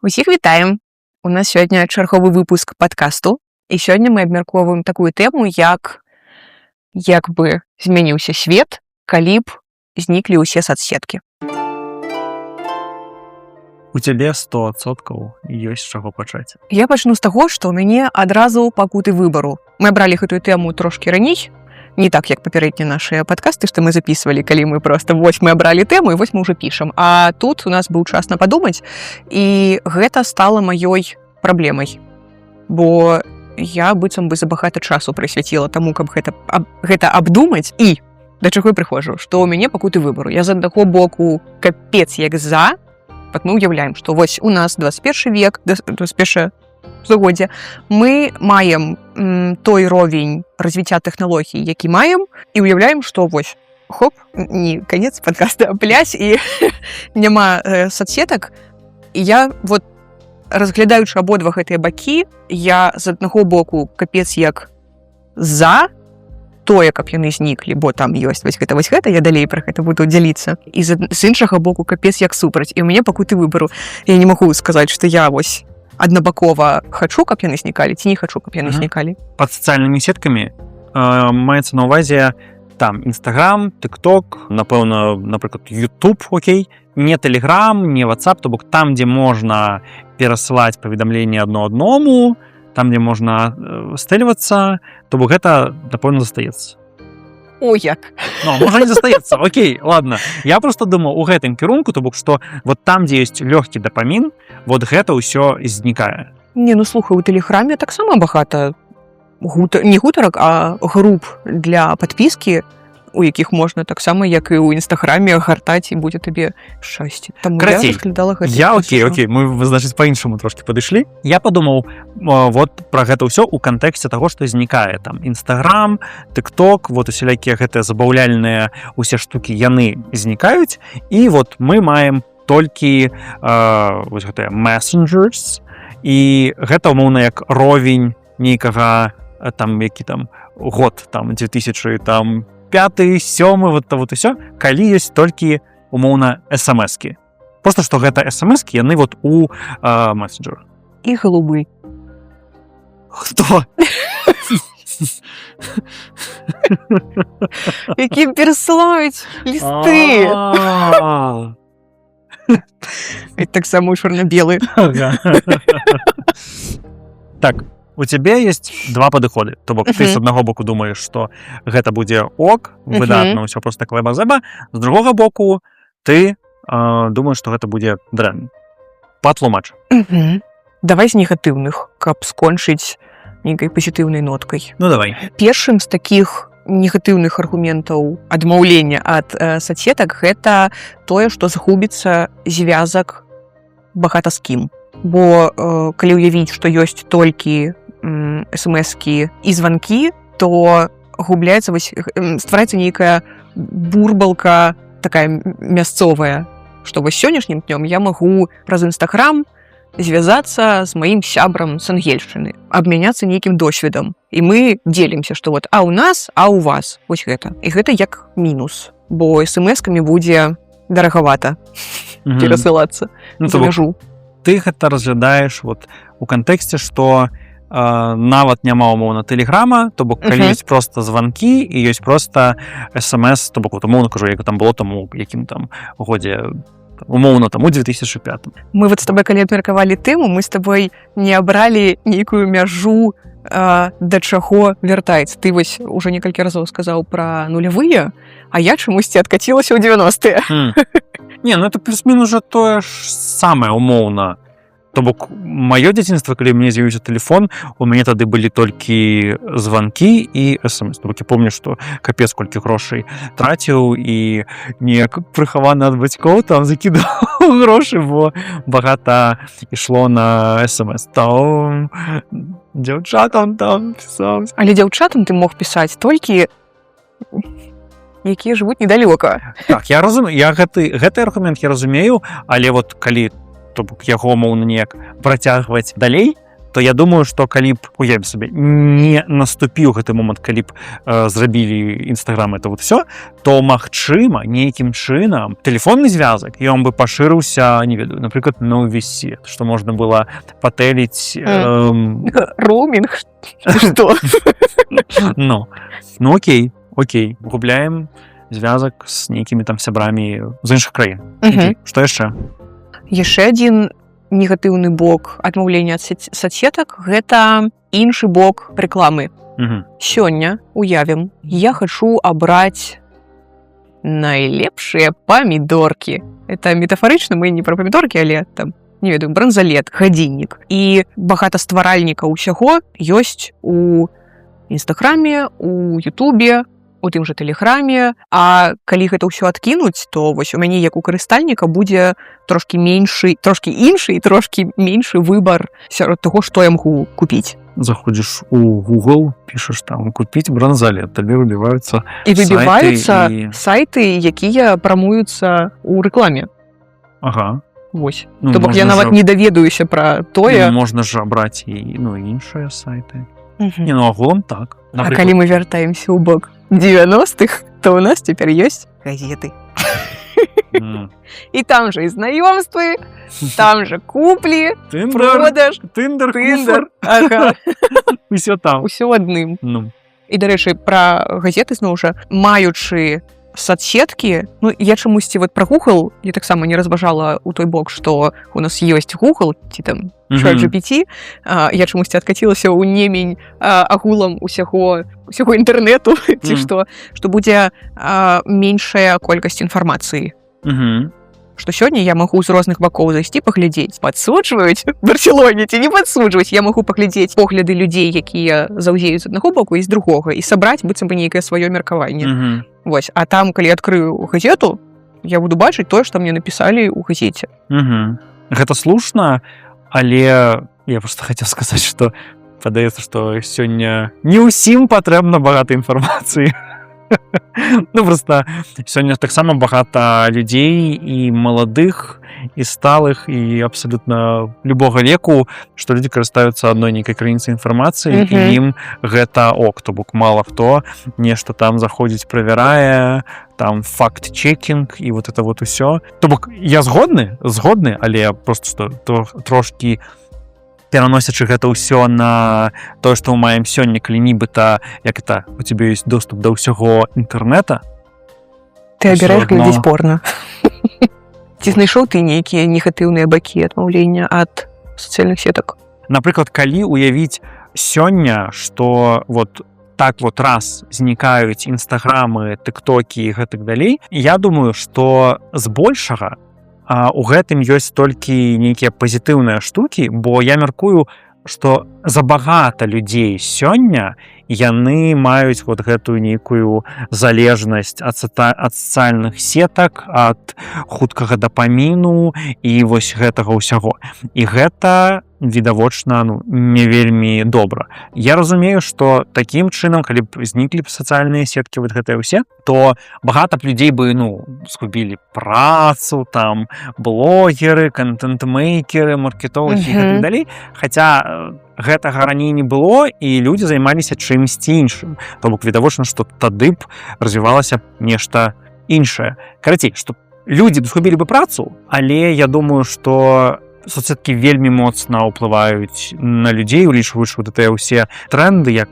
Усіх вітаем! У нас сёння чарговы выпуск падкасту, і сёння мы абмяркоўваем такую тэму, як бы змяніўся свет, калі б зніклі ўсе сацсеткі. У цябе 100% ёсць з чаго пачаць. Я пачну з таго, што ў мяне адразу пакуты выбару. Мы абралі гэтую тэму трошкі раней, не так, як папярэднія нашыя падкасты, што мы записывалі, калі мы просто вось мы абралі тэму і вось мы уже пішам. А тут у нас быў час на падумаць, і гэта стала маёй праблемай. Бо я быццам бы забагата часу прысвяціла таму, каб гэта абдумаць, і да чаго я прыходжу, што ў мяне пакуты выбару. Я з аднаго боку капец як за, вот мы уяўляем, што вось у нас 21 век, 21 стагоддзе, мы маем той ровень развіцця тэхналогій, які маем, і уяўляем, што вось хоп, не конец подкаста, плясь, і няма сацсетак. І я вот, разглядаючы абодва гэтыя бакі, я з аднаго боку капец як за тое, каб яны зніклі, бо там ёсць вось гэта, вось гэта, я далей пра гэта буду дзяліцца, і з іншага боку капец як супраць, і ў мяне пакуты выбару. Я не магу сказаць, што я вось аднабакова хачу, каб яны знікалі, ці не хачу, каб яны знікалі. Пад сацыяльнымі сеткамі маецца на ўвазе там Інстаграм, TikTok, напэўна, напрыклад, YouTube, окей, не Telegram, не WhatsApp, то бок там, дзе можна перасылаць паведамленні адно адному, там, дзе можна стэльвацца, то бок гэта, напэўна, застаецца. О, як. Ну, можа, не застаецца. Окей, ладно. Я просто думаў у гэтым кірунку, то бок што вот там, дзе ёсць лёгкі дапамін, вот гэта ўсё знікае. Не, ну слухай, у тэлеграме таксама багата не гутарак, а груп для падпіскі, у якіх можна таксама, як і ў інстаграме, гартаць, і будзе табе шчасце. Таму я Карацей, разглядала гэта Я окей, що. Окей, мы, значыць, по-іншаму трошки падышлі. Я падумаў вот про гэта ўсё ў кантэксце таго, што знікае там Інстаграм, TikTok, вот усялякія гэтыя забаўляльныя усе штукі, яны знікаюць, і вот мы маем толькі вось гэтыя messengers, і гэта умоўна як ровень нейкага там, які там год, там 2000 там пятый, сёмы, вот то вот усё, калі ёсць толькі умоўна смс-кі. Просто што гэта смс-кі, яны вот у мессенджерах. І галубы. Хто? Якім перасылаюць лісты. А. І таксама ў чорна-белы. Ага. Так, у цябе есть два падыходы, то бок ты з аднаго боку думаеш, што гэта будзе ок, выдатна, ўсё просто клэба-зэба, з другога боку ты думаеш, што гэта будзе дрэнна. Патлумач. Давай з негатыўных, каб скончыць нейкай пазітыўнай ноткай. Ну давай. Першым з такіх негатыўных аргументаў адмаўлення ад сацсетак гэта тое, што згубіцца звязак багата з кім. Бо калі ўявіць, што ёсць толькі смс-кі і званкі, то губляецца вось, ствараецца нейкая бурбалка такая мясцовая, што вось сённяшнім днём я магу праз інстаграм звязацца з маім сябрам з Ангельшчыны, абмяняцца нейкім досведам. І мы дзелімся, што вот а у нас, а у вас вось гэта. І гэта як мінус, бо смс-камі будзе дарагавата перасылацца Ну, за то бок, мяжу. ты гэта разглядаеш вот у кантэксце, што нават няма умоўна тэлеграма, то бок калі ёсць просто званкі і ёсць просто смс, то бок вот, умоўна кажу, як там было там у якім там годзе, умоўна там у 2005. Мы вот с тобой, калі абмеркавалі тэму, мы с тобой не абралі нейкую мяжу, да чаго вяртаецца. Ты вось уже некалькі разоў сказаў пра нулявыя, а я чамусьці адкацілася ў 90-е. Не, ну это плюс-мінус уже тое ж самае умоўна. То бок маё дзяцінства, калі мне з'явіўся телефон, у мяне тады былі толькі званкі і смс. То бок я помню, што капец колькі грошай траціў і неяк прыхаваны ад бацькоў там закідаў грошы, бо багата ішло на смс. Там дзяўчатам там пісаў. Але дзяўчатам ты мог пісаць толькі якія жывуць недалёка. Так, я разумею, я гэты аргумент я разумею, але вот калі, то бок, яго умоўна неяк працягваць далей, То я думаю, что калі б, уявім сабе, не наступіў гэты момант, калі б зрабілі Інстаграм, это вот все, то, магчыма, нейкім чынам тэлефонны звязак, ён бы пашырыўся, не ведаю, напрыклад, на ўвесь свет, что можна было патэліць. Роумінг, что? Ну окей, губляем звязак з нейкімі там сябрамі з іншых краін. Окей. Что яшчэ? Яшчэ адзін негатыўны бок адмаўлення ад соцсетак — гэта іншы бок рэкламы. Сёння, уявім, я хачу абраць найлепшыя памідоркі. Это метафарычна, мы не пра памідоркі, але там, не ведаю, бранзалет, гадзіннік, і багата стваральніка ўсяго ёсць у Інстаграме, у Ютубе, у тым жа Тэлеграме. А калі гэта ўсё адкінуць, то вось у мяне як у карыстальніка будзе трошкі меншы, трошкі іншы і трошкі меншы выбар сярод таго, што я магу купіць. Заходзіш у Google, пішаш там «купить бранзалет», табе выбіваюцца і выбіваюцца сайты. Сайты, якія прамуюцца ў рэкламе. Вось. Ну, То бок я можна нават ж- не даведаюся пра тое. Ну, можна ж абраць і, ну, іншыя сайты. Мгм. Не, ну агулам так. А калі мы вяртаемся ў бок 90-х, то у нас цяпер ёсць газеты. І там жа і знаёмствы, там жа куплі, Тындер, продаж, Тындер, Тындер. Ага. Усё там. Усё ў адным. Ну. І, дарэчы, пра газеты зноў жа, маючы соцсеткі, ну, я чамусьці вот пра Google я таксама не разважала у той бок, што у нас ёсць Google ці там GPT, я чамусьці адкацілася ў немень агулам усяго інтэрнету ці што будзе меншая колькасць інфармацыі, што сёння я магу з розных бакоў зайсці, паглядзець, падсуджваюць Барселоне ці не падсуджваюць, я магу паглядзець погляды людзей, якія заўзеюць з аднаго боку і з другога, і сабраць быццам бы нейкае сваё меркаванне. Вось, а там, калі адкрыю газету, я буду бачыць тое, што мне напісалі ў газеце. Мгм. Гэта слушна, але я просто хацеў сказаць, што падаецца, што сёння не ўсім патрэбна багата інфармацыі. Ну, просто сёння таксама багата людзей, і маладых, і сталых, і абсалютна любога веку, што людзі карыстаюцца адной нейкай крыніцай інфармацыі, і ім гэта ок, то бок мала хто нешта там заходзіць, правярае там, факт-чекінг і вот это вот усё. То бок я згодны, але просто што то, трошкі пераносячы гэта ўсё на тое, што мы маем сёння, калі нібыта, як это, у тебе ёсць доступ да ўсяго інтэрнэта. Ты Усё абіраеш адно. глядзець порна. Ці знайшоў ты нейкія негатыўныя бакі адмаўлення ад сацыяльных сетак? Напрыклад, калі уявіць сёння, что вот так вот раз знікаюць Інстаграмы, тыктокі і гэтак далей, я думаю, что збольшага у гэтым ёсць толькі нейкія пазітыўныя штукі, бо я мяркую, что забагата людзей сёння, яны маюць вот гэтую нейкую залежнасць ад сацыяльных сетак, ад хуткага дапаміну і вось гэтага ўсяго, і гэта відавочна, ну, не вельмі добра. Я разумею, что такім чынам, калі б зніклі б сацыяльныя сеткі, вот гэтыя ўсе, то багата б людзей бы, ну, згубілі працу, там блогеры, кантэнт-мейкеры, маркетолагі і гэтак далей. Хаця гэтага раней не было, і людзі займаліся чымсьці іншым, то бок відавочна, што тады б развівалася нешта іншае. Карацей, што людзі б згубілі бы працу, але я думаю, что соцсеткі вельмі моцна ўплываюць на людзей, улічваючы вот гэтыя ўсе тренды, як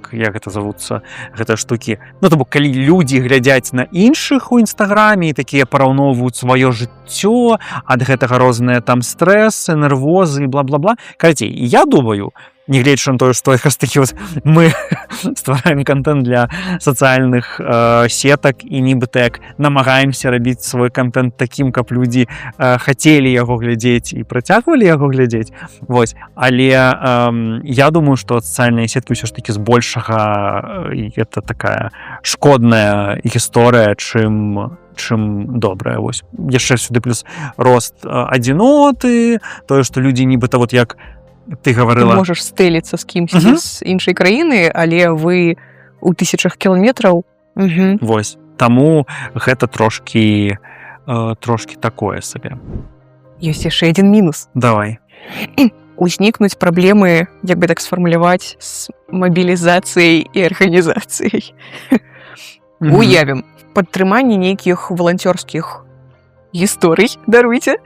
гэта завуцца гэтыя штукі. Ну, то бок калі людзі глядзяць на іншых у Інстаграме і такія параўноўваюць сваё жыццё, ад гэтага розныя там стрэсы, нервозы і бла-бла-бла. Карацей, я думаю, нягледзячы на тое, што якраз такі вот мы ствараем кантэнт для сацыяльных сетак і нібыта як намагаемся рабіць свой кантэнт такім, каб людзі хацелі яго глядзець і працягвалі яго глядзець. Вось, але я думаю, што сацыяльныя сеткі ўсё ж такі збольшага это такая шкодная гісторыя, чым добрая. Вось, яшчэ сюды плюс рост адзіноты, тое, што людзі нібыта вот, як ты Ты гаварыла, можаш стэліцца з кімсьці з іншай краіны, але вы у тысячах кіламетраў. Вось таму гэта трошкі такое сабе. Ёсць яшчэ адзін мінус. Давай. Узнікнуць праблемы, як бы так сфармуляваць, з мабілізацыяй і арганізацыяй. Уявім, падтрыманне нейкіх валанцёрскіх гісторый, даруйце,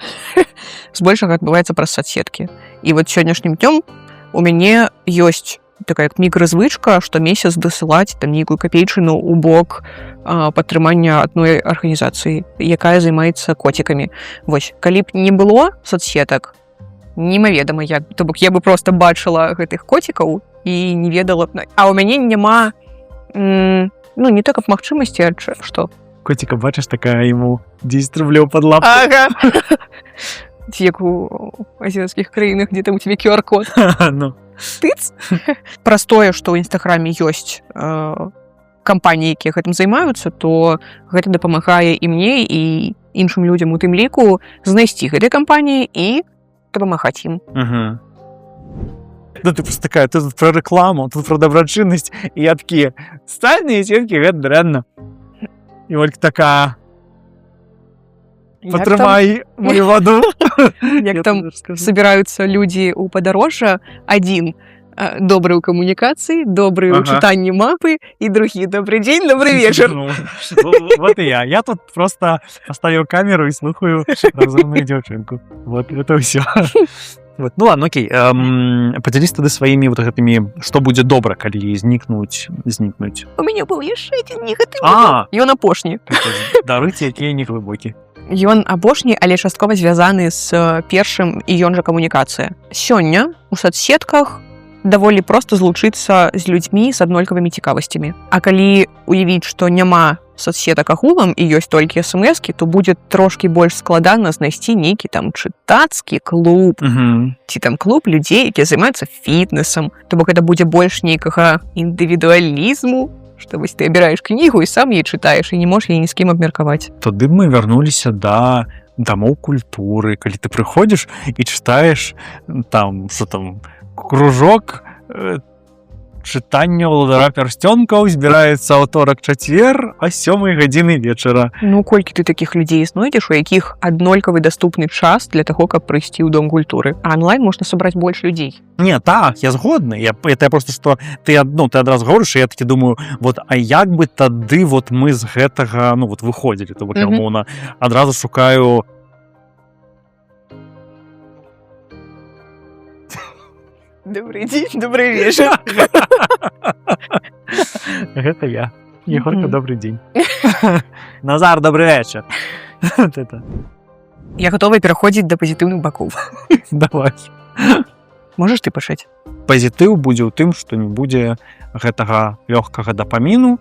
збольшага адбываецца праз соцсеткі. І вот сённяшнім днём у мяне ёсць такая як мікразвычка штомесяц дасылаць там нейкую капейчыну ў бок падтрымання адной арганізацыі, якая займаецца коцікамі. Вось калі б не было соцсетак, немаведама як, то бок я бы просто бачыла гэтых коцікаў і не ведала б. А ў мяне няма ну, не так каб магчымасці, а што Коціка бачыш, такая ему 10 рублёў под лапку. Ага. Ці як у азіяцкіх краінах, дзе там у тебе QR-код. Ну. Тыц. Праз тое, што ў інстаграме ёсць кампаніі, якія гэтым займаюцца, то гэта дапамагае і мне, і іншым людзям у тым ліку знайсці гэтай кампаніі і дапамагаць ім. Угу. Ну, ты просто такая, ты тут про рекламу, тут про дабрачыннасць, і я такі: «Сацыяльныя сеткі — гэта дрэнна». І Ольга такая: Як там, «Патрымай мою ваду». як Я там табе раскажу. собираются людзі ў падарожжа: адзін добры ў камунікацыі, добры ў чытанні мапы, і другі: «Добрый дзень, добрый вечар». Ну, вот и я. Я тут просто поставил камеру и слухаю разумную девчонку. Вот это все. Вот. Ну ладно, окей. Поделись тады сваімі вот гэтымі, што будзе добра, калі знікнуць. У мяне быў яшчэ адзін негатыў. А, Ён апошні. Дарыце, якія неглыбокі. Ён апошні, але часткова звязаны з першым, і ён жа камунікацыя. Сёння у соцсетках даволі проста злучыцца з людзьмі з аднолькавымі цікавасцямі. А калі уявіць, што няма соцсетак агулам і ёсць толькі смски, то будзе трошкі больш складана знайсці нейкі там чытацкі клуб ці там клуб людзей, якія займаюцца фітнесам. То бок гэта будзе больш нейкага індывідуалізму, што вось ты абіраеш кнігу і сам яе чытаеш і не можаш яе ні з кім абмеркаваць. Тады б мы вярнуліся да дамоў культуры, калі ты прыходзіш і чытаеш там, что там, кружок чытання «Уладара пярсцёнкаў» збіраецца аўторак, чацвер а 7 гадзіны вечара. Ну, колькі ты такіх людзей знойдзеш, у якіх аднолькавы даступны час для таго, каб прыйсці ў дом культуры? А онлайн можна сабраць больш людзей. Не, так, я згодны. Я это я просто, что ты, ну, ты адразу гаворыш, і я такі думаю: вот, а як бы тады вот мы з гэтага, ну вот, выходзілі? То бок я умоўна адразу шукаю. Добрый дзень, добрый вечер. Гэта я, Егорка. Добрый дзень, Назар, добрый вечер. Вот это. Я гатова пераходзіць да пазітыўных бакоў. Давай. Можаш ты пачаць. Пазітыў будзе ў тым, што не будзе гэтага лёгкага дапаміну,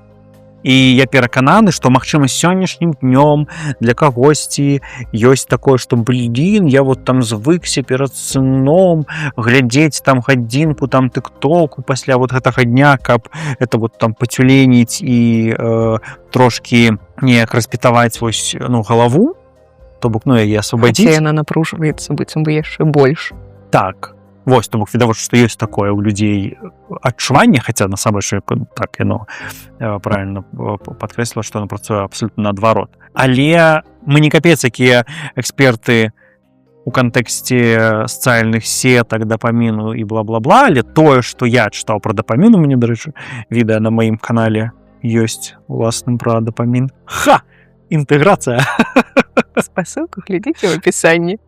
і я перакананы, што, магчыма, сённяшнім днём для кагосьці ёсць такое, што, блин, я вот там звыкся перад сном глядзець там гадзінку там тыктоку пасля вот гэтага дня, каб это вот там пацюленіць і трошкі неяк распітаваць вось, ну, галаву, то бок, ну, яе Хаця асвабадзіць. яна напружваецца быццам бы яшчэ больш. Так. Вось, то бок відавочна, што ёсць такое ў людзей адчуванне, хаця насамрэч, так яно правильно падкрэсліла, што оно працуе абсолютно наадварот. Але мы не капец якія эксперты у кантэксце сацыяльных сетак, дапаміну і бла-бла-бла, але тое, што я чытаў пра дапамін, у мяне, дарэчы, відэа на маім канале ёсць уласным пра дапамін. Ха! Інтэграцыя. Спасылку глядзіце ў апісанні.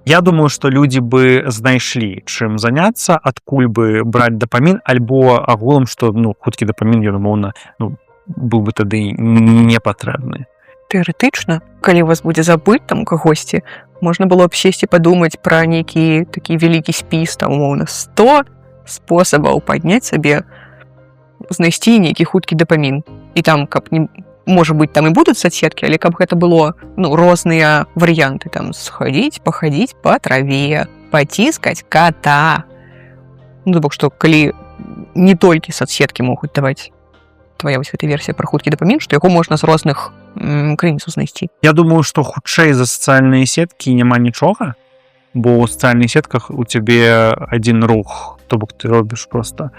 Я думаю, што людзі бы знайшлі, чым заняцца, адкуль бы браць дапамін, альбо агулам, што, ну, хуткі дапамін ён умоўна, ну, быў бы тады не патрэбны. Тэарэтычна, калі у вас будзе забыт там у кагосьці, можна было б сесці, падумаць пра нейкі такі вялікі спіс, там, умоўна, 100 спосабаў падняць сабе, знайсці нейкі хуткі дапамін. І там каб не, можа быть, там і будуць соцсеткі, але каб гэта было, ну, розныя варыянты: там схадзіць пахадзіць па траве, паціскаць кота. Ну, то бок што калі не толькі соцсеткі могуць даваць, твоя вось гэта версія пра хуткі дапамін, што яго можна з розных крыніцаў знайсці. Я думаю, што хутчэй за сацыяльныя сеткі няма нічога, бо ў сацыяльных сетках у цябе адзін рух, то бок ты робіш просто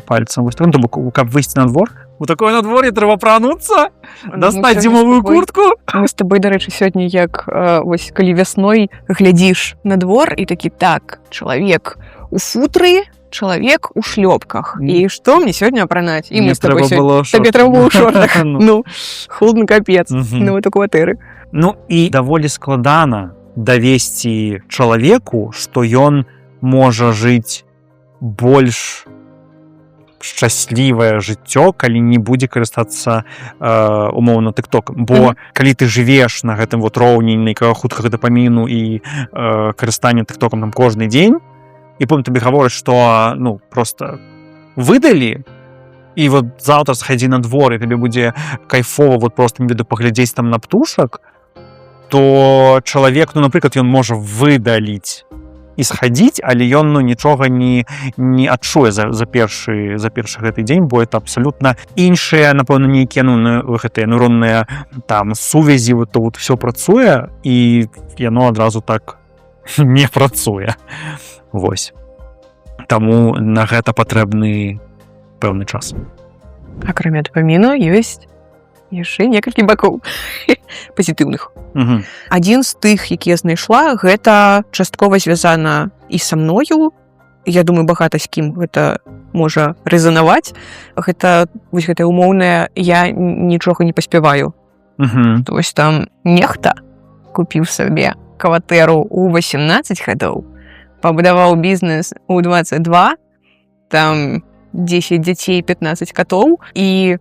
пальцам вось так. Ну, то бок, каб выйсці на двор, У такое надвор'е трэба апрануцца, Мы дастаць сёння з зімовую куртку. Мы з табой, дарэчы, сёння як вось калі вясной глядзіш на двор і такі: так, чалавек у футры, чалавек у шлёпках. І што мне сёння апранаць? І мы Мне з табой трэба сёння было Табе шорты. трэба было ў шортах. Ну. Ну, холодно капец. Мгм. Ну, вот у кватэры. Ну і даволі складана давесці чалавеку, што ён можа жыць больш шчаслівае жыццё, калі не будзе карыстацца умоўна тыктокам, бо калі ты жывеш на гэтым вот роўні нейкага хуткага дапаміну і карыстання тыктокам там кожны дзень, і потым табе гавораць, што, ну, просто выдалі і вот заўтра схадзі на двор, і табе будзе кайфова, вот просто, не ведаю, паглядзець там на птушак, то чалавек, ну, напрыклад, ён можа выдаліць і схадзіць, але ён, ну, нічога не адчуе за першы гэты дзень, бо это абсалютна іншыя, напэўна, нейкія, ну, гэтыя нейронныя там сувязі, вот то вот все працуе, і яно адразу так не працуе. Вось. Таму на гэта патрэбны пэўны час. Акрамя дапаміну ёсць яшчэ некалькі бакоў пазітыўных. Адзін з тых, які я знайшла, гэта часткова звязана і са мною. Я думаю, багата з кім гэта можа рэзанаваць. Гэта вось гэтае умоўнае «я нічога не паспяваю». То вось там нехта купіў сабе кватэру ў 18 гадоў, пабудаваў бізнес у 22, там 10 дзяцей, 15 катоў, і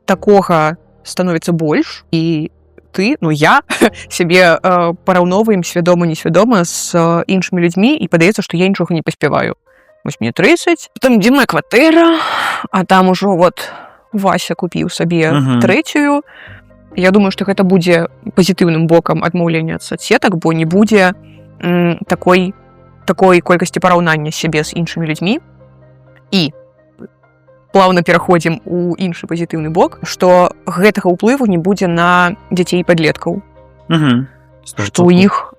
такога становіцца больш, і ты, ну, я сябе параўноўваем, свядома, несвядома, з іншымі людзьмі, і падаецца, што я нічога не паспяваю. Вось мне 30, там дзе моя кватэра, а там ужо вот Вася купіў сабе трэцюю. Я думаю, што гэта будзе пазітыўным бокам адмаўлення ад соцсетак, бо не будзе такой колькасці параўнання сябе з іншымі людзьмі. І плаўна пераходзім у іншы пазітыўны бок, што гэтага ўплыву не будзе на дзяцей і падлеткаў, што ў іх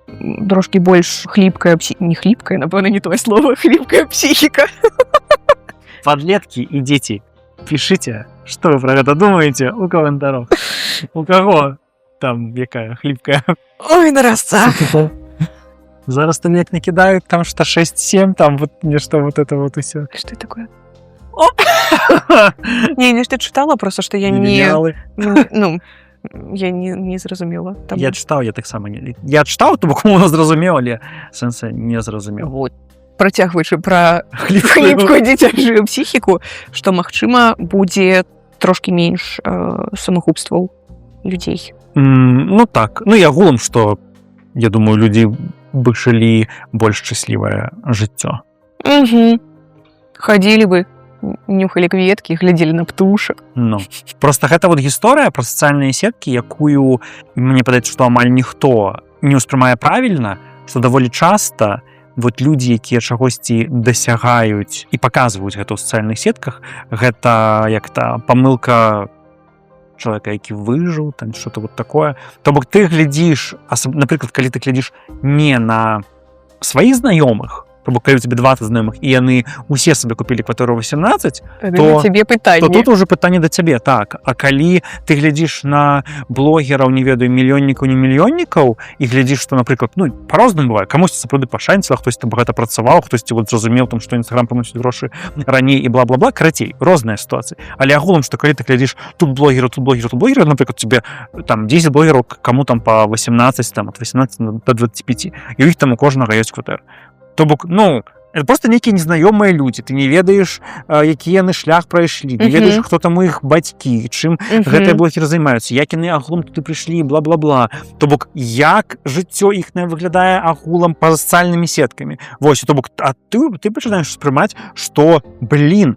трошкі больш хліпкая не хліпкая, напэўна, не тое слово, хліпкая псіхіка. Подлетки и дети, пишите, что вы про это думаете, у комментариях. У кого там якая хлипкая? Ой, на разцах. Зараз там як накидают, там что 6-7, там вот нешта вот это вот усё. Что такое? Не, нешта чытала, просто што я не Миллениалы. Ну, я не зразумела там. Я чытаў, я таксама не. Я чытаў, то бок умоўна зразумеў, але сэнса не зразумеў. Вот. Працягваючы пра хліпкую дзіцячую псіхіку, што, магчыма, будзе трошкі менш самагубстваў людзей. Ну так, ну і агулам, што, я думаю, людзі бы жылі больш шчаслівае жыццё. Угу. Хадзілі бы, нюхалі кветкі, глядзелі на птушак. Ну, просто гэта вот гісторыя пра сацыяльныя сеткі, якую, мне падаецца, што амаль ніхто не ўспрымае правільна, што даволі часта вот людзі, якія чагосьці дасягаюць і паказваюць гэта ў сацыяльных сетках, гэта як-то памылка чалавека, які выжыў, там что-то вот такое. То бок ты глядзіш, напрыклад, калі ты глядзіш не на сваіх знаёмых, то бок калі у тебе 20 знаёмых і яны усе сабе купілі кватэру 18, Тады на цябе пытанне. то тут уже пытанне да цябе. Так, а калі ты глядзіш на блогераў, не ведаю, мільённікаў, не мільённікаў, і глядзіш, што, напрыклад, ну, по-рознаму бывае, камусьці сапраўды пашанціла, хтосьці там багата працаваў, хтосьці вот зразумеў там, што Інстаграм прыносіць грошы раней, і бла-бла-бла, карацей, розныя сітуацыі. Але агулам, што калі ты глядзіш: тут блогеру, тут блогеру, тут блогеру, напрыклад, тебе там 10 блогераў, кому там по 18, там от 18 до 25, і у іх там у кожнага ёсць кватэра, то бок, ну, это просто нейкія незнаёмыя людзі, ты не ведаеш, які яны шлях прайшлі, не ведаеш, хто там у іх бацькі, чым гэтыя блогеры займаюцца, як яны агулам туды прыйшлі, бла-бла-бла, то бок як жыццё іхнае выглядае агулам па сацыяльнымі сеткамі. Вось, то бок, а ты пачынаеш успрымаць, што, блин,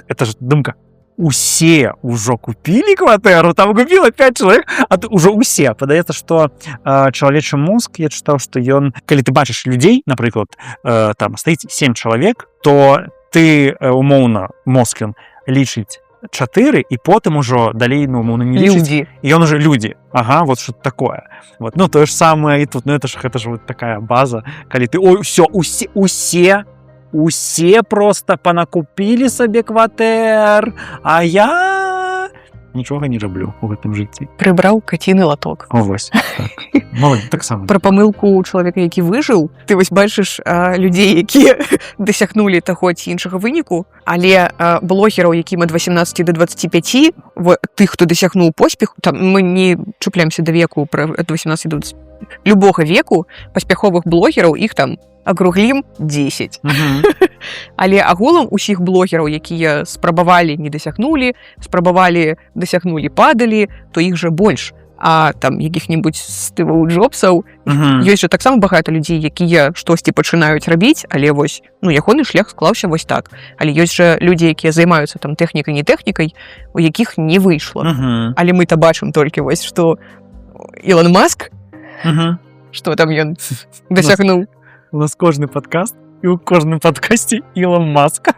это ж думка: усе ўжо купілі кватэру, там купіла 5 чалавек, а ты ўжо усе. Падаецца, што чалавечы мозг, я чытаў, што ён, калі ты бачыш людзей, напрыклад, там стаіць 7 чалавек, то ты умоўна мозг, ён лічыць 4 і потым ужо далей, ну, умоўна, не лічыць. Людзі. І ён уже людзі, ага, вот что такое вот. Ну, тое ж самае і тут. Ну, это ж вот такая база, калі ты: ой, все, усе, усе, усе просто панакупілі сабе кватэр, а я Нічога не раблю у гэтым жыцці. Прыбраў каціны латок. О, вось так. Маладзец, таксама. Пра памылку чалавека, які выжыў. Ты вось бачыш людзей, якія дасягнулі таго ці іншага выніку, але блогераў, якім ад 18 до 25, тых, хто дасягнуў поспех, там мы не чупляемся да веку, пра ад 18 до 20, любога веку паспяховых блогераў, іх там акруглім 10. Але агулам усіх блогераў, якія спрабавалі, не дасягнулі, спрабавалі, дасягнулі, падалі, то іх жа больш. А там якіх-небудзь Стываў Джобсаў ёсць жа таксама багата людзей, якія штосьці пачынаюць рабіць, але вось, ну, ягоны шлях склаўся вось так. Але ёсць жа людзі, якія займаюцца там тэхнікай, не тэхнікай, у якіх не выйшла. Але мы то бачым толькі вось, што Ілон Маск, што там ён дасягнуў. У нас кожны падкаст, і ў кожным падкасці Ілон Маск.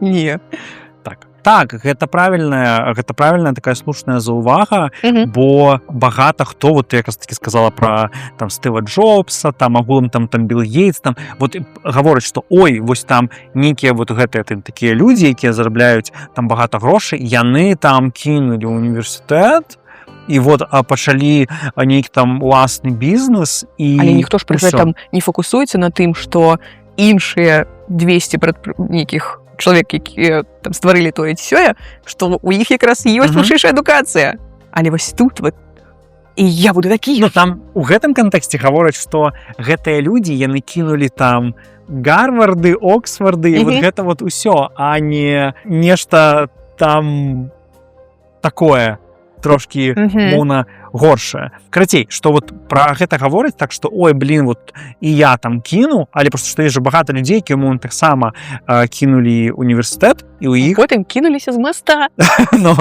Не. Так, гэта правільная такая слушная заўвага, бо багата хто, вот ты якраз таки сказала про там Стыва Джобса, там агулам там Билл Гейтс, там вот і гавораць, что ой, вось там нейкія вот гэтыя там такія людзі, якія зарабляюць там багата грошай, яны там кінулі універсітэт і вот пачалі нейкі там уласны бізнес і Але ніхто ж пры ўсё. гэтым не фокусуецца на тым, што іншыя 200 нейкіх чалавек, якія там стварылі тое ці сёе, што у іх якраз ёсць вышэйшая адукацыя. Але вось тут вот і я буду такі. Ну, там у гэтым кантэксце гавораць, што гэтыя людзі, яны кінулі там Гарварды, Оксфорды і вот гэта вот усё, а не нешта там такое трошкі моўна горшае. Карацей, что вот про гэта гаворыць так, что ой, блин, вот і я там кіну, але просто што есть же багата людзей, якія умоўна таксама кінулі універсітэт, і у іх Потым кінуліся з моста. Ну,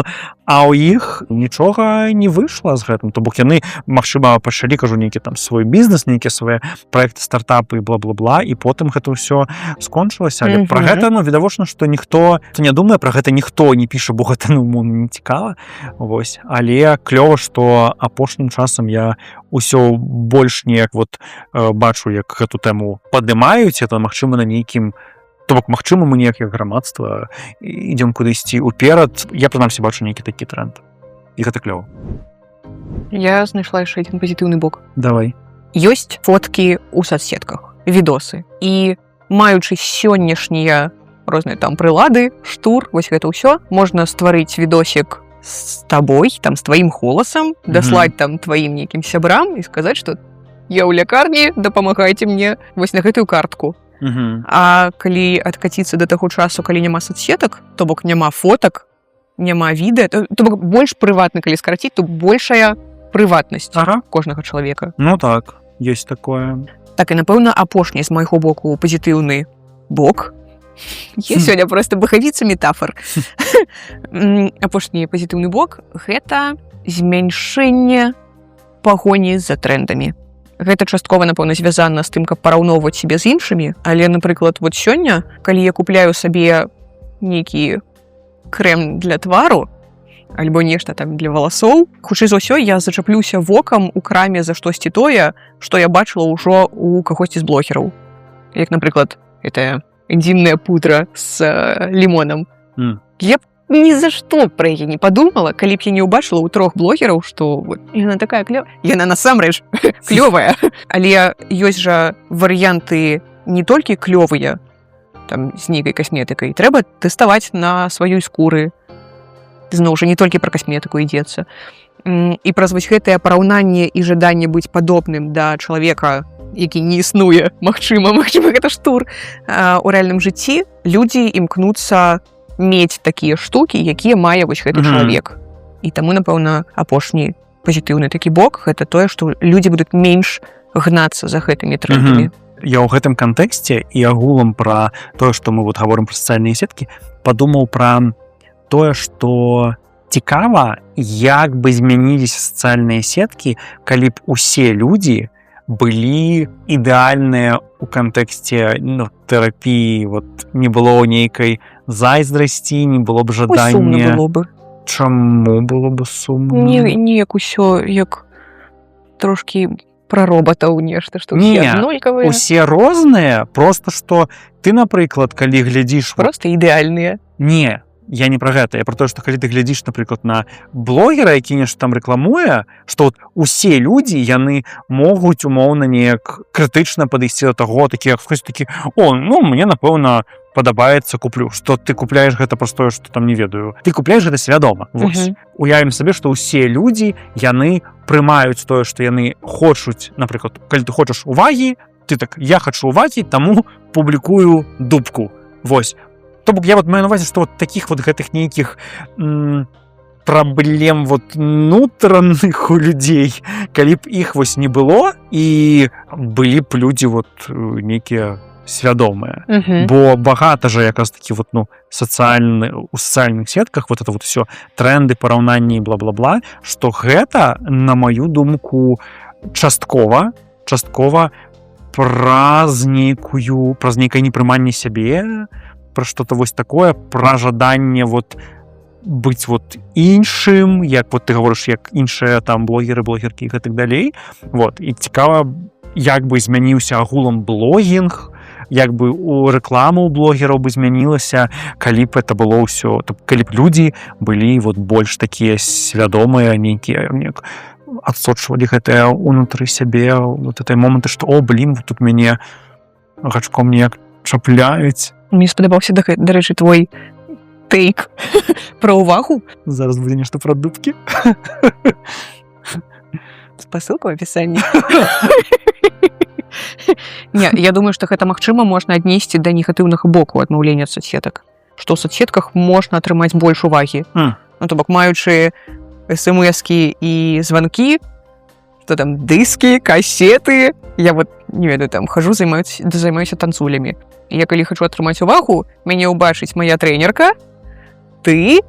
а ў іх нічога не выйшла з гэтым. То бок яны, магчыма, пачалі, кажу, нейкі там свой бізнес, нейкія свае проекты, стартапы і бла-бла-бла, і потым гэта ўсё скончылася. Але пра гэта, ну, відавочна, што ніхто не думае пра гэта, ніхто не піша, бо гэта, ну, умоўна, не цікава. Вось, але клёва, што апошнім часам я ўсё больш неяк вот бачу, як гэту тэму падымаюць. Это, магчыма, на нейкім, то бок, магчыма, мы неяк як грамадства ідзём кудысьці ўперад. Я, прынамсі, бачу нейкі такі тренд, і гэта клёва. Я знайшла яшчэ адзін пазітыўны бок. Давай. Ёсць фоткі ў соцсетках, відосы, і маючы сённяшнія розныя там прылады, штур, вось гэта ўсё, можна стварыць відосік з табой там, з тваім голасам, даслаць там тваім нейкім сябрам і сказаць, што я ў лякарні, дапамагайце мне, вось на гэтую картку. А калі адкаціцца да таго часу, калі няма соцсетак, то бок няма фотак, няма відэа, то бок больш прыватна, калі скараціць, то большая прыватнасць кожнага чалавека. Ну так, есть такое. Так, і, напэўна, апошні з майго боку пазітыўны бок. Я сёння просто бахавіца метафор. Апошні пазітыўны бок — гэта змяншэнне пагоні за трендамі. Гэта часткова, напэўна, звязана з тым, каб параўноўваць сябе з іншымі, але, напрыклад, вот сёння, калі я купляю сабе нейкі крэм для твару альбо нешта там для валасоў, хутчэй за ўсё, я зачаплюся вокам у краме за штосьці тое, што я бачыла ўжо у кагосьці з блогераў, як, напрыклад, это энзімная пудра с лімонам. Я б ні за што пра яе не падумала, калі б я не ўбачыла ў трох блогераў, што вот, яна такая клёвая. Яна насамрэч клёвая, але ёсць жа варыянты не толькі клёвыя там з нейкай касметыкай, трэба тэставаць на сваёй скуры. Зноў жа, не толькі пра касметыку ідзецца. І праз вось гэтае параўнанне і жаданне быць падобным да чалавека, які не існуе, магчыма, гэта штур, у рэальным жыцці, людзі імкнуцца мець такія штукі, якія мае вось гэты чалавек. І таму, напэўна, апошні пазітыўны такі бок — гэта тое, што людзі будуць менш гнацца за гэтымі трендамі. Я ў гэтым кантэксце і агулам пра тое, што мы вот гаворым пра сацыяльныя сеткі, падумаў пра тое, што цікава, як бы змяніліся сацыяльныя сеткі, калі б усе людзі былі ідэальныя у кантэксце, ну, тэрапіі, вот не было нейкай зайздрасці, не было б Ой, сумна жадання. было бы. Чаму было бы сумна? Не, неяк усё як трошкі пра роботаў нешта, што Не, ўсе аднолькавыя. Усе розныя, просто што ты, напрыклад, калі глядзіш Просто ідэальныя. Не, Я не пра гэта, я пра тое, што калі ты глядзіш, напрыклад, на блогера, які нешта там рэкламуе, што вот усе людзі, яны могуць умоўна неяк крытычна падысці да таго, такі хтось такі: «О, ну мне, напэўна, падабаецца, куплю», што ты купляеш гэта простое, што там, не ведаю, ты купляеш гэта свядома. Вось. Уявім сабе, што ўсе людзі, яны прымаюць тое, што яны хочуць. Напрыклад, калі ты хочаш увагі, ты так: «Я хочу увагі, таму публікую дубку». Вось. То бок я вот маю на увазе, што вот таких вот гэтых нейкіх праблем вот нутраных у людзей, калі б іх вось не было і былі б людзі вот нейкія свядомыя. Бо багата же якраз таки вот, ну, сацыяльны у сацыяльных сетках вот это вот все, тренды, параўнанні і бла-бла-бла, что гэта, на маю думку, часткова праз нейкае непрыманне сябе, пра что-то вось такое, пра жаданне вот быць вот іншым, як вот ты гаворыш, як іншыя там блогеры, блогеркі і гэтак далей. Вот. І цікава, як бы змяніўся агулам блогінг, як бы у рэкламу у блогераў бы змянілася, калі б это было ўсё, то калі б людзі былі вот больш такія свядомыя, нейкія неяк адсочвалі гэтыя унутры сябе вот этой моманты, што: «О, блин, вот тут мяне гачком неяк чапляюць». Мне спадабаўся, дарэчы, твой тэйк пра ўвагу. Зараз будзе нешта пра дубкі. Спасылка в описании. Не, я думаю, што гэта, магчыма, можна аднесці да негатыўнага боку адмаўлення ад соцсетак, што ў соцсетках можна атрымаць больш увагі. Ну, то бок, маючы смски і званкі, что там, дыскі, касеты, я вот не ведаю, там хожу, займаюся танцулямі. Я калі хочу атрымаць увагу, мяне ўбачыць моя трэнерка, ты,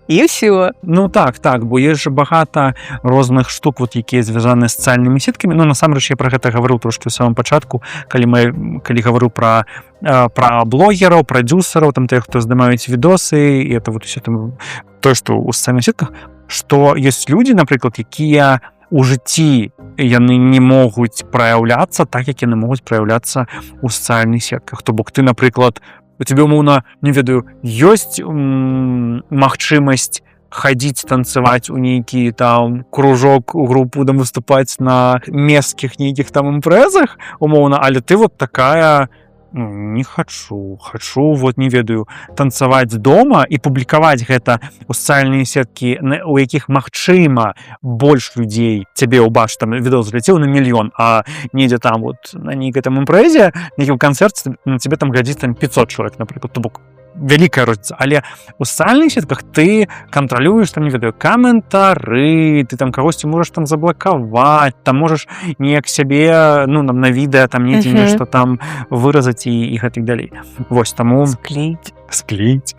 і ўсё. Ну так, бо есть же багата розных штук вот, якія звязаны з сацыяльнымі сеткамі. Ну, насамрэч я пра гэта гаварыў трошки ў самом пачатку, калі гавару пра блогераў, прадюсераў, там, тых, хто здымаюць відосы, і это вот всё там тое, што ў сацыяльных сетках, што ёсць людзі, напрыклад, якія у жыцці яны не могуць праяўляцца так, як яны могуць праяўляцца ў сацыяльных сетках. То бок ты, напрыклад, у тебе умоўна, не ведаю, ёсць магчымасць хадзіць танцаваць у нейкі там кружок, у групу, там выступаць на месцкіх нейкіх там імпрэзах умоўна, але ты вот такая: «Ну, не хачу, хачу вот, не ведаю, танцаваць дома», і публікаваць гэта ў сацыяльныя сеткі, у якіх, магчыма, больш людзей цябе ўбач, там відэо заляцеў на мільён, а недзе там вот на нейкай там імпрэзе, нейкім канцэрце на цябе там глядзіць там 500 чалавек, напрыклад. То бок вялікая розніца. Але у сацыяльных сетках ты кантралюеш там, не ведаю, каментары, ты там кагосьці можаш там заблакаваць, там можаш неяк сябе, ну, нам на відэа там недзе нешта там выразаць і гэтак далей. Вось таму Склеить. Склеить.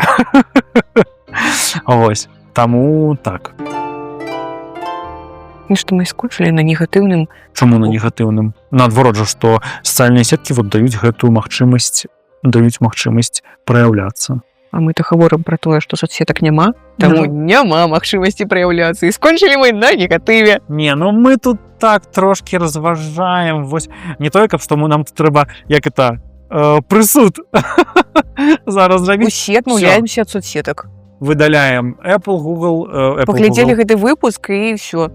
Вось таму так. Нешта мы скончылі на негатыўным. Чаму на негатыўным? Наадварот жа, што сацыяльныя сеткі вот даюць гэтую магчымасць, даюць магчымасць праяўляцца. А мы то гаворым пра тое, што соцсетак няма, таму няма магчымасці праяўляцца, і скончылі мы на негатыве. Не, ну мы тут так трошки разважаем. Вось не тое, каб што мы, нам тут трэба, як это, прысуд зараз зрабіць. Усе адмаўляемся ад соцсетак. Выдаляем Apple, Google, Apple, Паглядзелі Google. гэты выпуск, і всё.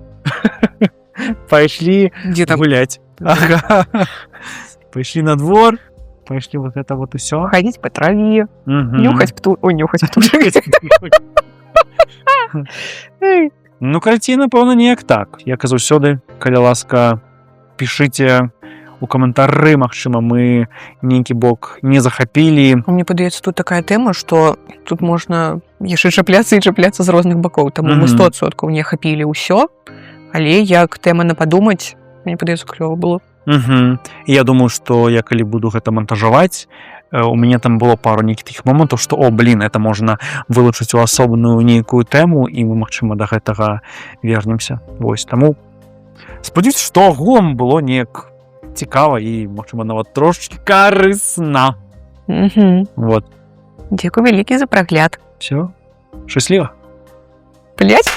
Пайшлі Дзе там гуляць. Ага. Пайшлі на двор, пайшлі вот это вот усё. Хадзіць па траве, нюхаць пту, ой, нюхаць птушак. Эй. Ну, карацей, напэўна, неяк так. Як і заўсёды, калі ласка, пішыце у каментары, магчыма, мы нейкі бок не захапілі. Мне падаецца, тут такая тэма, што тут можна яшчэ чапляцца і чапляцца з розных бакоў, таму мы 100% не хапілі ўсё, але як тэма на падумаць, мне падаецца, клёва было. Угу. І я думаю, што я калі буду гэта мантажаваць, у мяне там было пару нейкіх такіх момантаў, што: «О, блин, это можна вылучыць у асобную нейкую тэму», і мы, магчыма, да гэтага вернемся. Вось таму спадзяюсь, што агулам было неяк цікава і, магчыма, нават трошки карысна. Вот. Дзякуй вялікі за прагляд. Всё, шчасліва. Блять.